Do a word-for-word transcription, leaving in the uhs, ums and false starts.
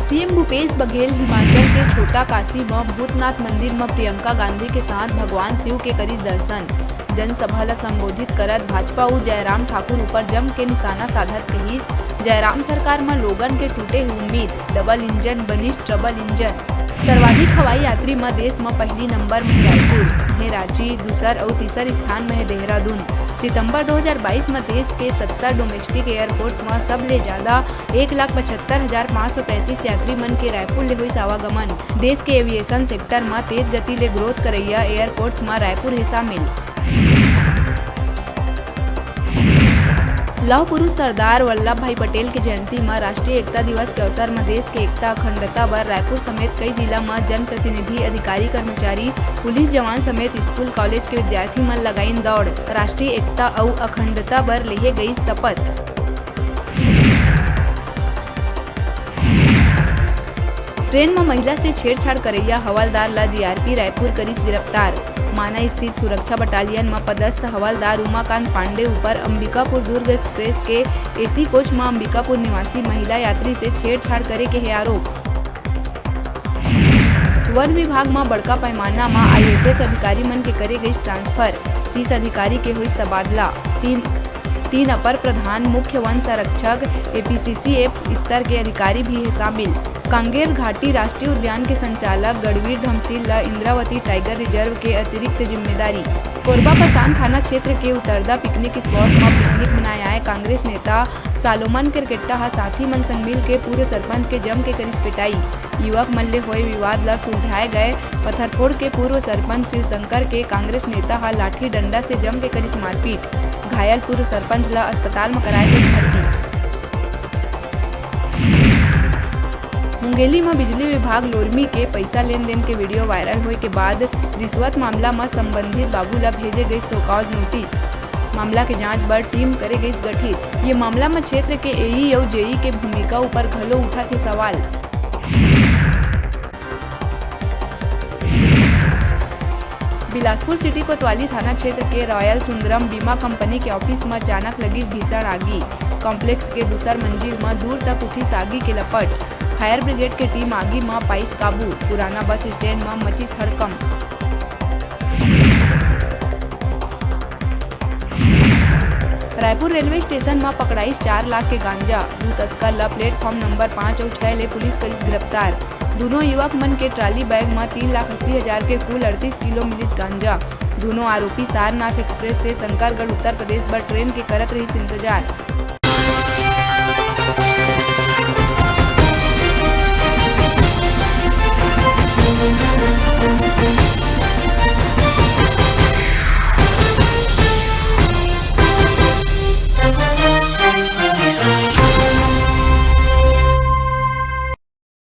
CM Bhupesh Baghel Himachal के छोटा काशी म भूतनाथ मंदिर म प्रियंका गांधी के साथ भगवान शिव के करिस दर्शन। जनसभा ल संबोधित करत भाजपा अउ जयराम ठाकुर ऊपर जम के निशाना साधत कहिस, जयराम सरकार म लोगन के टूटे हे उम्मीद, डबल इंजन बनिस ट्रबल इंजन। सर्वाधिक हवाई यात्री म देश म पहली नंबर म रायपुर, हे रांची, दूसर अउ तीसर स्थान म हे देहरादून। सितंबर दो हज़ार बाईस म देश के सत्तर डोमेस्टिक एयरपोर्ट्स म सबले ज्यादा एक लाख पचहत्तर हजार पाँच सौ तैंतीस यात्री मन के रायपुर ले होइस आवागमन। देश के एविएशन सेक्टर म तेज गति ले ग्रोथ करइया एयरपोर्ट्स म रायपुर हे शामिल। लौह पुरुष सरदार वल्लभ भाई पटेल के जयंती म राष्ट्रीय एकता दिवस के अवसर म देश के एकता अखंडता बर रायपुर समेत कई जिला म जनप्रतिनिधि, अधिकारी, कर्मचारी, पुलिस जवान समेत स्कूल कॉलेज के विद्यार्थी मन लगाइन दौड़। राष्ट्रीय एकता अउ अखंडता बर लेहे गई शपथ। ट्रेन म महिला से छेड़छाड़ करइया हवलदार ल जीआरपी रायपुर करिस गिरफ्तार। माना स्थित सुरक्षा बटालियन म पदस्थ हवलदार उमाकांत पांडे ऊपर अंबिकापुर दुर्ग एक्सप्रेस के एसी कोच म अंबिकापुर निवासी महिला यात्री से छेड़छाड़ करे के हे आरोप। वन विभाग म बड़का पैमाना म आईएफएस अधिकारी मन के करे गइस ट्रांसफर, तीस अधिकारी के होइस तबादला। तीन, तीन अपर प्रधान मुख्य वन संरक्षक, एपीसीसी स्तर के अधिकारी भी हे शामिल। कांगेर घाटी राष्ट्रीय उद्यान के संचालक गढ़वीर धमसील ल इंद्रावती टाइगर रिजर्व के अतिरिक्त जिम्मेदारी। कोरबा पसान थाना क्षेत्र के उतरदा पिकनिक स्पॉट म पिकनिक मनाए आए कांग्रेस नेता सालोमन केरकेट्टा ह साथी मन संग मिल के पूर्व सरपंच के जम के करिस पिटाई। युवक मन ले होए विवाद ल सुलझाए गए। पत्थरफोड़ के पूर्व सरपंच शिवशंकर के कांग्रेस नेता ह लाठी डंडा से जम के करिस मारपीट। घायल पूर्व सरपंच ल अस्पताल म कराए गइस भर्ती। मुंगेली म बिजली विभाग लोरमी के पइसा लेन देन के वीडियो वायरल होए के बाद रिश्वत मामला म संबंधित बाबू ल भेजे गइस शोकॉज नोटिस। मामला के जांच बर टीम करे गइस गठित। ये मामला म क्षेत्र के एई अउ जेई के भूमिका ऊपर घलो उठत हे सवाल। बिलासपुर सिटी कोतवाली थाना क्षेत्र के रॉयल सुंदरम बीमा कंपनी के ऑफिस म अचानक लगिस भीषण आगी। कॉम्प्लेक्स के दूसर मंजिल म दूर तक उठिस आगी के लपट। फायर ब्रिगेड के टीम आगी म पाइस काबू। पुराना बस स्टैंड म मचिस हड़कंप। रायपुर रेलवे स्टेशन म पकड़ाइस चार लाख के गांजा। दू तस्कर ल प्लेटफॉर्म नंबर पाँच अउ छह ले पुलिस करिस गिरफ्तार। दूनों युवक मन के ट्राली बैग म तीन लाख अस्सी हजार के कुल अड़तीस किलो मिलिस गांजा। दूनों आरोपी सारनाथ एक्सप्रेस से शंकरगढ़ उत्तर प्रदेश बर ट्रेन के करत रहिस इंतजार।